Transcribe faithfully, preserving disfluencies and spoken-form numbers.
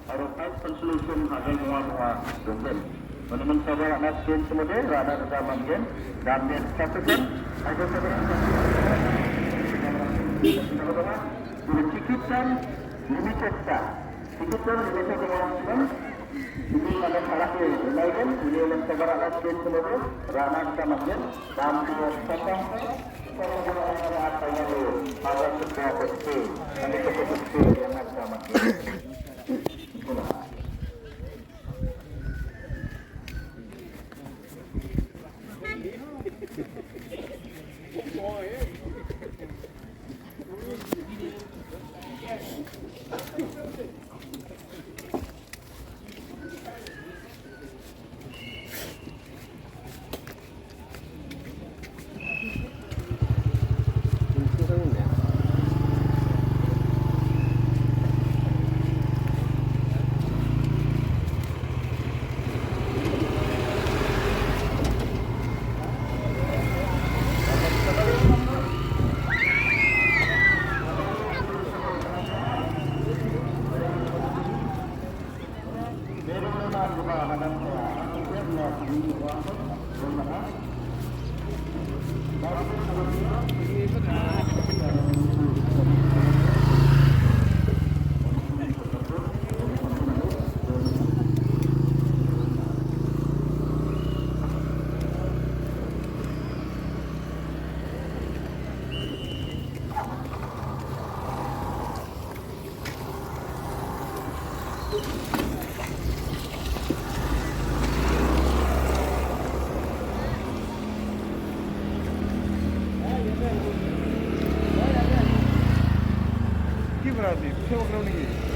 Aro prize consolation hajar nwa nwa dongben. Mane mynta ba na stage mode ra na da man gen, dam gen satu kan, ada satu kan. Ticket kan limited ka. Ticket kan limited ka kan. Ini mana salah ni, lain ini mynta ba na stage mode ra na da man gen, dam gen satu kan. Ki bra di, pisa wakna ni.